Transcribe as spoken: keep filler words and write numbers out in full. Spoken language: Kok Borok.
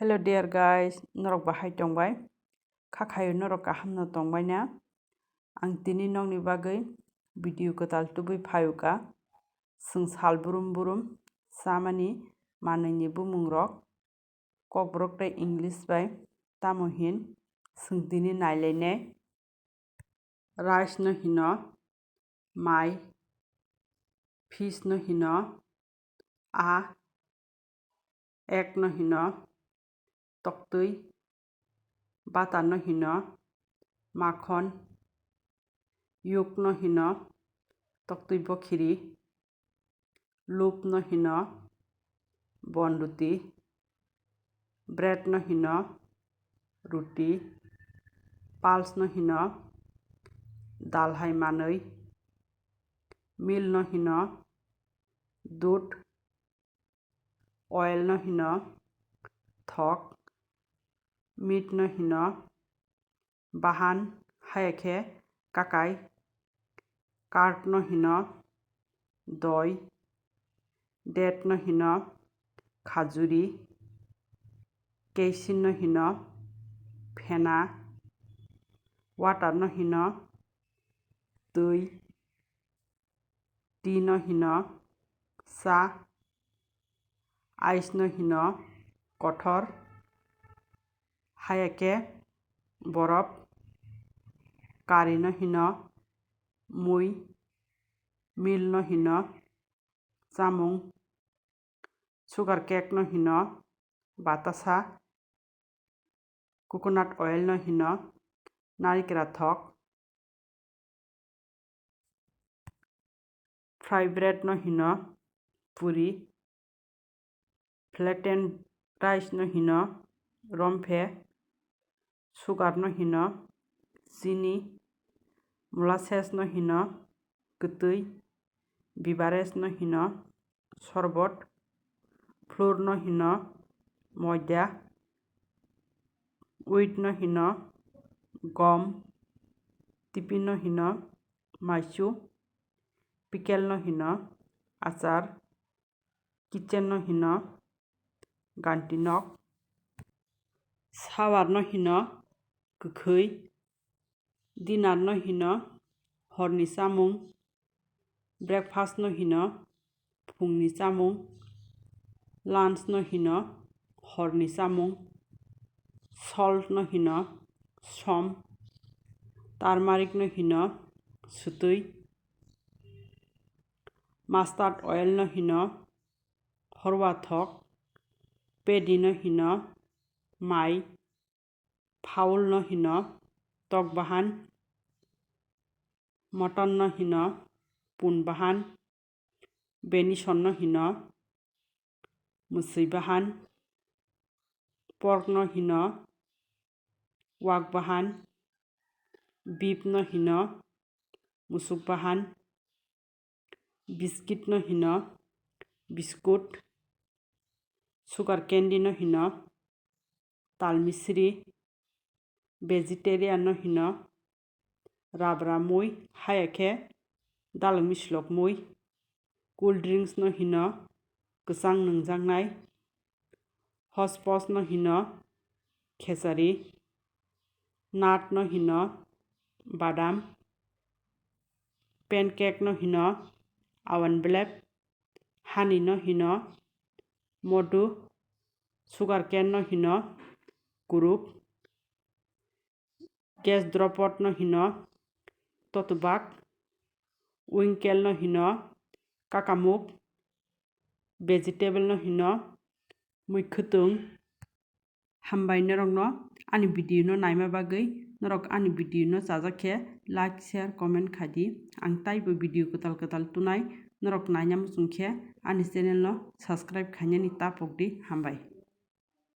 Hello dear guys, norok bahai tongbai? Kha khayo norok kaham no tongbai na? Ang tini nokni bagwi video kwtal tubui phayuka. Swng sal burum burum samani manwini bumung rok, Kokborok tei English bai tamo hin swng tini nailainai. Rice no hino mai, fish no hino a, egg no hino toktwi, butter no hino makhon, yolk no hino toktwi bokhiri, lub no hino bonruti, bread no hino ruti, pulse no hino dal hai manwi, milk no hino dudh, oil no hino thok, meat no hino bahan, haya khe kakai, curd no hino doi, date no hino khajuri, casein no hino phena, water no hino twi, tea no hino cha, ice no hino kothor, haya khe borof, curry no hino mui, milk no hino chamung, sugar cake no hino batasa, coconut oil no hino narikra thok, fry bread no hino puri, flattened rice no hino romphe, sugar no hino chini, molasses no hino kwtwi, beverage no hino sorbot, flour no hino moida, wheat no hino gom, tipi no hino maichu, pickle no hino achar, kitchen no hino ganti nok, shower no hino kwkhwi, dinner no hino horni chamung, breakfast no hino phungni chamung, lunch no hino horni chamung, salt no hino som, turmeric no hino swtwi, mustard oil no hino horwa thok, paddy no hino mai, fowl no hino tok bahan, mutton no hino pun bahan, venison no hino mwswi bahan, pork no hino wak bahan, beef no hino musuk bahan, biscuit no hino biscuit, sugar candy no hino talmisri, vegetarian no hino rabra mui, haya khe dalok mislok mui, cool drinks no hino kwchang nwngjaknai, hospos no hino khechari, nut no hino badam, pancake no hino awan blep, honey no hino modu, sugar cane no hino kuruk, gas dropot no hino totubak, winkle no hino kakamuk, vegetable no hino muikhwtwng. Hambai norokno ani video no naima bagwi. Norok ani video no chajak khe like, share, comment khai di. Ang taibo video kwtal kwtal tunai, norok naina muchung khe ani channel no subscribe khainani ta pok di. Hambai.